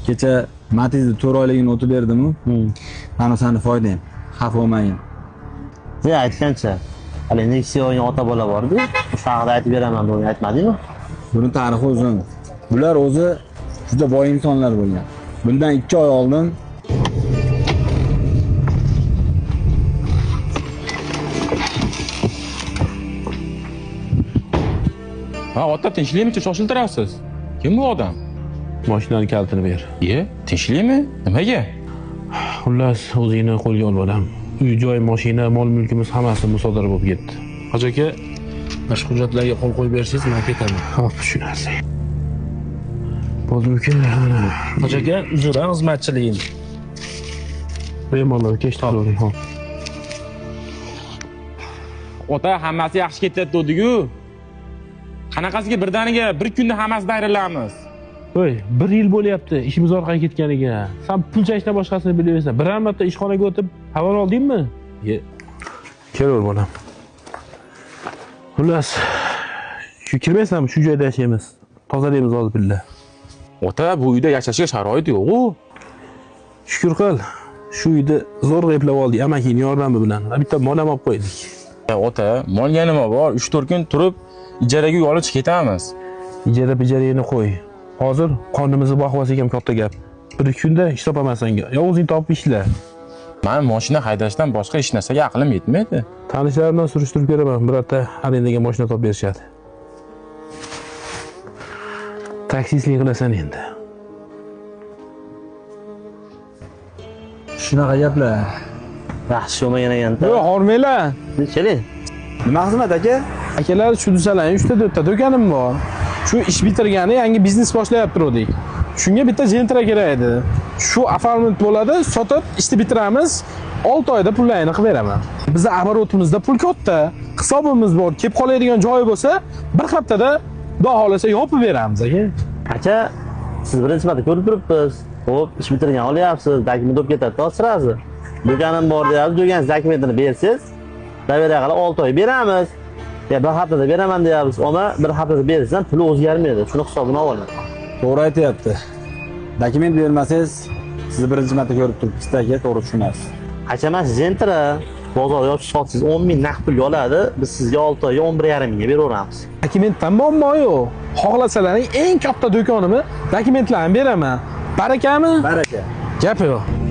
Kecha Matizni 4 oyligini o'tib berdim-u. Mana seni foydang. Xafa bo'lmagin. Sen aytgancha, hali Nexia olgan ota bola bor-ku, o'sha haqida aytib beraman, buni aytmadingmi? Buni tarixi uzun. Bular o'zi juda boy insonlar bo'lgan. Bundan 2 oy oldin Ha, ota tinchlikmi? Shoshiltirasiz. Kim bu odam? Mashinani kalitini ber. Iye, tinchlikmi? Nimaga? Xullas, o'zingni qo'lga ol bolam. Uy, joy, mashina, mol mulkimiz hammasi musodara bo'lib ketdi. Hoji aka, mana shu hujjatlarga qo'l qo'yib bersangiz, men ketaman. Xo'p, tushunarli. Bo'ldi uka, mana. Hoji aka, uzr, xizmatchiligim. Bemalol kech to'lavering, xo'p. Ota, hammasi yaxshi ketyapti dedi-ku. Qanaqasiga birdaniga bir kunda hammasidan ayrilamiz? Voy, 1 yil bo'lyapti ishimiz orqaga ketganiga. Sen pul chashdan boshqasini bilaversan. Bir marta ishxonaga o'tib xabar oldingmi? Ye. Kelaver bolam. Xullas, shu kirmaysanmi, shu joyda yashaymiz. Tozalaymiz hozir billa. Ota, bu uyda yashashga sharoit yo'q-u. Shukr qil. Shu uyni zo'rg'a eplab oldik, amakining yordami bilan. Bitta mol ham olib qo'ydik. Ota, molga nima bor? 3-4 kun turib ijaraga uy olib chiqib ketamiz. Ijara pijarani qo'y. Hozir qornimizni boqib olsak ham katta gap. Bir kunda ish topaman senga. Yo o'zing topib ishla. Men mashina haydashdan boshqa hech narsaga aqlim yetmaydi. Tanishlarimdan surishtirib ko'raman, birorta arendaga mashina topib berishadi. Taksistlik qilasan endi. Shunaqa gaplar. Yaxshi bo'lmagan ekan-da. Yo'q, hormanglar. Keling. Nima xizmat aka? Akalar, shu desalar, 3 ta 4 ta do'konim bor. Shu ish bitirgani yangi biznes boshlayapti turdik. Shunga bitta Gentra kerak edi. Shu оформить bo'ladi, sotib ishni bitiramiz. 6 oyda pullarni qilib beraman. Bizning обороtimizda pul katta, hisobimiz bor. Kelib qoladigan joyi bo'lsa, bir haftada xudo xolasa yopib beramiz aka. Aka, siz birinchi marta ko'rib turibmiz. Xo'p, ish bitirgan olyapsiz, dokument olib ketadi, sirasi. Do'konim bor deyapsiz, do'koningiz dokumentini bersangiz, доверие qilib 6 oy beramiz. Ya bir haftada beraman deyapsiz, ammo bir haftada bersangiz ham puli o'zgarmaydi. Shuni hisobini olaman. To'g'ri aytyapti. Dokument bermasangiz, sizni birinchi marta ko'rib turibmiz aka, to'g'ri tushunasiz. Qachon emas, Gentra bozorga yopib sotsangiz 10 ming naqd pulga oladi, biz sizga 6 oyga 11,5 mingga beraveramiz. Dokumentdan muammo yo'q. Xohlasalaring eng katta do'konimni dokumentlarni beraman. Barakami? Baraka. Gap yo'q.